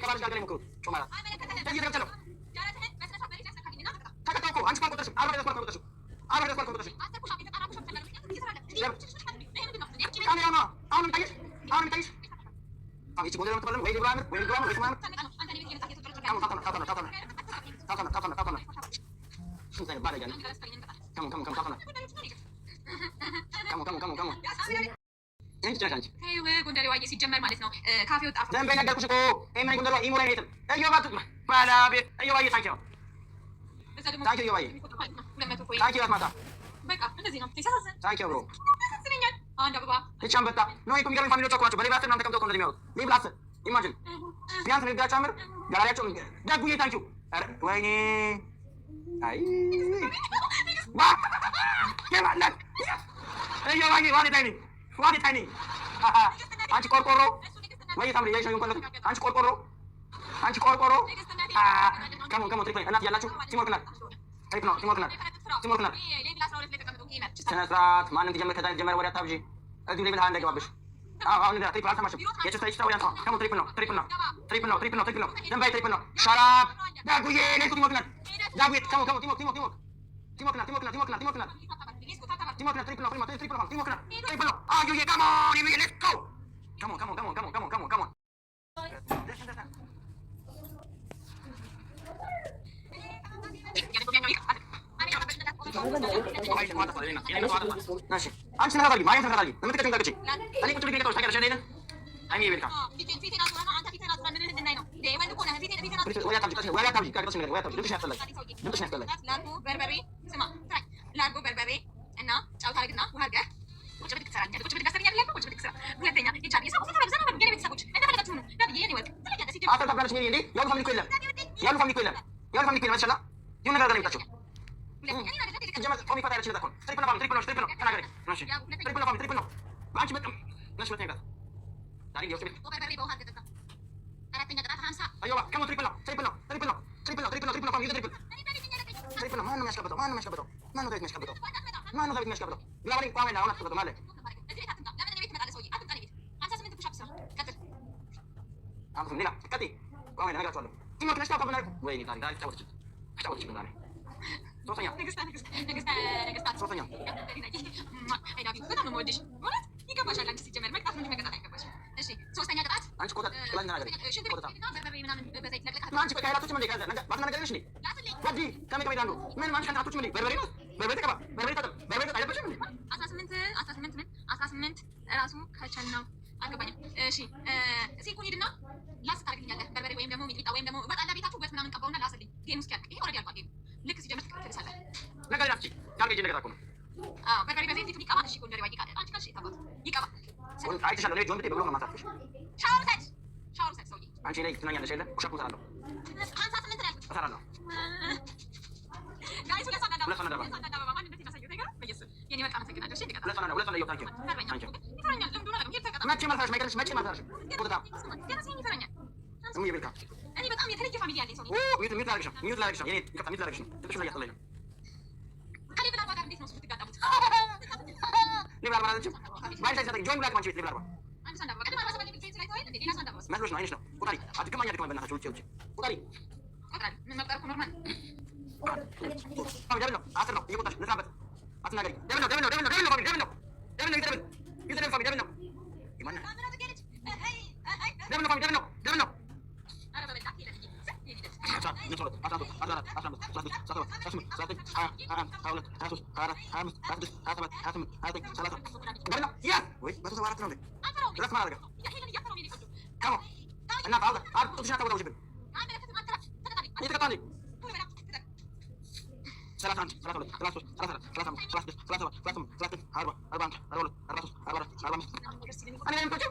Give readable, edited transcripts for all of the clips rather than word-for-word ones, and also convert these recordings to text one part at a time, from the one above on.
ከባልሽ ጋር ገና ይሞክሩት። ጮማ ናት። እዚህ ተቀምጫለሁ። ተቀጣሁ እኮ፣ አንቺ እኮ አልቆጠርሽም። 40 ደረስ እኮ አልቆጠርሽም። 40 ደረስ እኮ አልቆጠርሽም። ካሜራ ነዋ። አሁን የሚታይሽ፣ አሁን የሚታይሽ። አሁን ይቺ ጎንደር የምትባለው ወይ ግብረ አምር ወይ ግብረ አምር ወይ ስማ አምር። Come on, tap on, tap on, tap on, tap on, tap on. ስንት አይነት ባለጌ አለ። Come on, come on, come on, come on, come on, come on, come on. አንቺ ጭራሽ አንቺ ተይው ጎንደሬዋዬ፣ ሲጀመር ማለት ነው ካፌ ወጣ። ዝም በይ፣ ነገርኩሽ እኮ። ይሄ ምን ጎንደሬዋ ኢሞ ላይ ነው የትም እዮባ ባላቤ እዮባዬ፣ thank you. በዛ ደግሞ Thank you እዮባዬ። 200 coin። Thank you አስማታ። በቃ እንደዚህ ነው። ሲያሳዝን Thank you, bro. ያሳዝነኛል። አንድ አበባ። ይቺ አንበጣ ነው እኮ። የሚገርመኝ family ዎቿ እኮ ናቸው። በ level 10 ምናምን ተቀምጠው እኮ እንደዚህ የሚያወሩት። Level 10፣ imagine። ቢያንስ ንግግራቸው አምር ጋላሪያቸው ደጉዬ thank you። ኧረ ወይኔ፣ አይ ዋ የማለት እዮባዬ፣ what timing, what timing! አንቺ ቆርቆሮ ወይ ታምሪ ያይሽ ነው። አንቺ ቆርቆሮ፣ አንቺ ቆርቆሮ። Come on, come on, triple እናት ያላችሁ teamwork ናት። Triple ነው፣ teamwork ናት፣ teamwork ናት። ስነ ስርዓት። ማንም ትጀምር፣ ከዛ ጀመረ ወዲያ አታብዢ። እዚሁ level 20 እንዳይገባብሽ። አዎ፣ አሁን እንደ triple አልሰማሽም። የችስታ የችስታ ወዲያ አንሰማ። Come on, triple ነው፣ triple ነው፣ triple ነው፣ triple ነው፣ triple ነው። ዝም በይ፣ triple ነው። Shut up ዳጉዬ። Let's teamwork ናት ዳጉዬ። Come on, come on, teamwork, teamwork, teamwork, teamwork ናት፣ teamwork ናት፣ teamwork ናት፣ teamwork ናት፣ teamwork ናት። Triple ነው፣ triple ነው፣ triple ነው፣ teamwork ናት፣ triple ነው። አዩዬ፣ come on, let's go. Come on, come on, come on, come on, come on, come on, come on. ደስ ደስ። እሺ፣ አንቺ ስነ ስርዓት አድርጊ። ማርያም፣ ስነ ስርዓት አድርጊ። የምትቀጪውን ተቀጪ። እኔ ቁጭ ብዬ ቀጣሁሽ ታውቂያለሽ አይደል? አይሚ ቤልካ ወሬ አታብዢ፣ ወሬ አታብዢ፣ ቀጥሽ ነገር ወሬ አታብዢ። ድምፅሽን ያስጠላኝ፣ ድምፅሽን ያስጠላኝ። ላርጎ በርበሬ፣ ስማ፣ ላርጎ በርበሬ እና ጨው ታደርግና ውሃ አድርገህ ቁጭ ብድግ ትሰራለህ። ቁጭ ብድግ አሰረኛለህ፣ ቁጭ ብድግ ስራ። ሁለተኛ ይቻል የሰው ዘና ዘና በሉ፣ የኔ ቤተሰቦች እንደፈለጋችሁ ሁኑ። ነብዬ የኔ ወርቅ ትለያለህ ሲጀመር። አፈር ታብላለች። እንዴ ያሉ family እኮ የለም፣ ያሉ family እኮ የለም፣ ያሉ family እኮ የለም። ማሻአላ ይሁን ነገር ጋር ነው የመጣችው። ሲጀመር ጦም ይፈታ ያለች ነገር እኮ ነው። Triple ነው family፣ triple ነው፣ triple ነው። ተናገሪ። እሺ፣ triple ነው family፣ triple ነው። በአንቺ በጣም ነሽ። ሁለተኛ ቅጣት ዛሬ እንዲያው ቤት በርበሬ በውሃ አድርገህ ጠጣ። አራተኛ ቅጣት 50። አዮባ፣ come on, triple ነው፣ triple ነው፣ triple ነው፣ triple ነው፣ triple ነው፣ triple ነው family፣ triple፣ triple ነው። ማን ነው የሚያስቀብጠው? ማን ነው የሚያስቀብጠው? ማን ነው ቤት የሚያስቀብጠው? ማን ነው ቤት የሚያስቀብጠው? ግላባሪ ቋሚ ነው። አሁን አትቀብጠው ማለት እዚህ ቤት አትምጣ። ለምን እኔ ቤት ትመጣለህ? ሰውዬ አትምጣ። እኔ ቤት 58 push up ስራ። ቀጥል። አምስት ሌላ ቀጥይ። ቋሚ ነው፣ እነግራቸዋለሁ። Teamwork ነሽ። ታውቃለህ። ወይኔ ዛሬ ዛሬ ተጫወተች ተጫወተች ዛሬ። ሶስተኛ። ንግስተ ንግስት ንግስተ ነገስታት። ሶስተኛ። I love you፣ በጣም ነው የምወድሽ። እውነት ይገባሻል። አንቺ ሲጀመር መቅጣት ነው እንጂ መቀጣት አይገባሽም። እሺ፣ ሶስተኛ ቅጣት። አንቺ ቆጣ ጥላኝ ተናገሪ። ሽንት ቤት ቆጣ ሄድና በርበሬ ምናምን በዘይት ለቅለቅ። አንቺ ቆይ ከኃይላቶችም እንዴ ከዛ ነገር ባትና ነገር ነሽ እንዴ? ላስልኝ። ወዲ ከሜ ከሜ ዳንዱ ምን አንቺ ከአንተ እንዴ? በርበሬ ነው፣ በርበሬ ተቀባ፣ በርበሬ ታጠብ፣ በርበሬ ታጠብ አይደብርሽም እንዴ? 18 18 ምን 18 እራሱ ከቸል ነው፣ አልገባኝም። እሺ፣ ሲንኩን ሂድና ላስ ታደርግልኛለህ። በርበሬ ወይም ደግሞ ሚጥሚጣ ወይም ደግሞ ወጥ አለ ቤታችሁ፣ ወጥ ምናምን ቀባውና ላስልኝ። Game ኡ እስኪያልቅ፣ ይሄ already አልቋል። Game ኡ ልክ ሲጀምር ትልሳለህ። ነገር ናፍቺ ካልከ ነገር እኮ ነው። አዎ፣ በርበሬ በዘይት ፊቱን ይቀባ። እሺ ጎንደሬዋ ይቃ አንቺ ካልሽ የታባቱ ይቀባ። አይተሻለሁ። እኔ ጆን ብቴ በብሎ ነው የማሳርፍሽ። ሻወር ውሰድ፣ ሻወር ውሰድ ሰውዬ። አንቺ ላይ ትናኛለሽ የለ push up እሰራለሁ። 58 ነው ያልኩት። እሰራለሁ። Guys፣ ሁለት ሰው አንዳንድ ሁለት ሰው አንዳንድ አበባ፣ ሁለት ሰው አንዳንድ አበባ። ማንነት የማሳየው ነገር በኢየሱስ የኔ በቃ አመሰግናለሁ። እሺ እንድቀጣ። ሁለት ሰው አንዳንድ፣ ሁለት ሰው አንዳንድ። Thank you. ይፈራኛል። Thank you. ይፈራኛል። ልምዱ ነው። ሂድ ተቀጣ። መቼም አልፈራሽም። አይቀርሽ፣ መቼም አልፈራሽም። ቆጥታ ገና ሲሆን ይፈራኛል። እሙዬ ቤልካ። እኔ በጣም የተለየ family ያለኝ ሰው ነኝ። Mute፣ mute ላደርግሽ ነው፣ mute ላደርግሽ ነው። የኔ ይቅርታ፣ mute ላደርግሽ ነው። ድምፅሽ ላይ እያስጠላኝ ነው። ከ level 40 ጋር እንዴት ነው እሱ የምትጋጠሙት? Level 40 አላለችም። ባይል ሳይሰጠኝ join ብላክ አንቺ ቤት level 40። አንድ ሰው አንድ አበባ። ቅድም 47 level join ስላይተዋል እንዴ? ሌላ ሰው አንድ አበባ። መስሎሽ ነው፣ አይንሽ ነው። ቁጠሪ። አድክማኝ አድክማኝ፣ በእናታችሁ ውጪ ውጪ ቁጠሪ። ቆጥራለሁ። ምን መቁጠር እኮ normal ነው። Double ነው፣ 10 ነው። እየቆጠርሽ ልስራበት። አትናገሪ። Double ነው፣ double ነው፣ double ነው፣ double ነው family፣ double ነው፣ double ነው። Double double family፣ double ነው። የማን double ነው family፣ double ነው፣ double ነው። ኧረ በበላት ይለኝ። 11፣ 12፣ 14፣ 15፣ 16፣ 17፣ 18፣ 19፣ 20፣ 21፣ 22፣ 23፣ 24፣ 25፣ 26፣ 27፣ 28፣ 29፣ 30። Double ነው። Yes ወይ 174 ነው እንዴ? ሁለት ማን አደረገ? Come on እናት አውጣ ጡትሽን አታወጣውሽብን። እየተቀጣ እንዴ? 31፣ 32፣ 33፣ 34፣ 35፣ 36፣ 37፣ 38፣ 39፣ 40፣ 41፣ 42፣ 43፣ 44፣ 45። እኔ ላይ የምትወጪው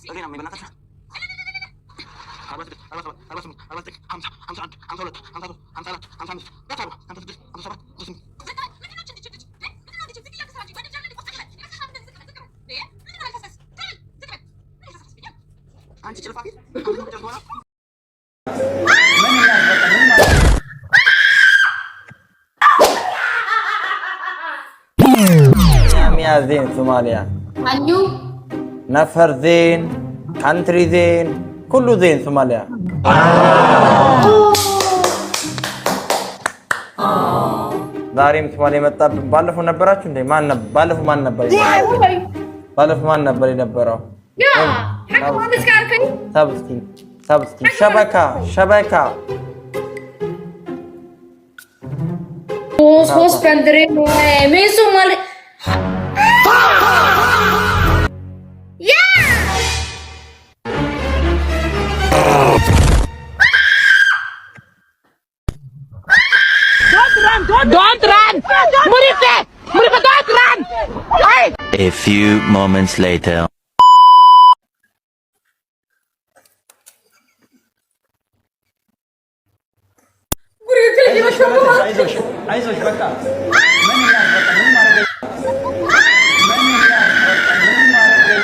እዚህ ነው በእናታችሁ። 46፣ 47፣ 48፣ 49፣ 50፣ 51፣ 52፣ 53፣ 54፣ 55፣ 40፣ 56፣ 57፣ 58። አንቺ ጭልፋ ፊት በኋላ። ምን እናት በቃ ምን ማለት يا زين ሶማሊያ። And you? نفر زين، country زين، كله زين ሶማሊያ። ዛሬም ሶማሊያ መጣብን። ባለፈው ነበራችሁ እንዴ? ማን ነበር ባለፈው? ማን ነበር? ባለፈው ማን ነበር የነበረው? Yaa, xagga waan iska arkay. Tap screen, tap screen, ሸበካ ሸበካ። Hoos hoos baan dareemayaa. Mee Soomaali? Yaa! Don't run! Murife! Murife, don't run! Hey! A few moments later. Guriga kaliya ma. አይዞሽ አይዞሽ፣ በቃ ምን እናድርግ? በቃ ምንም ማድረግ ምን እናድርግ? በቃ ምንም ማድረግ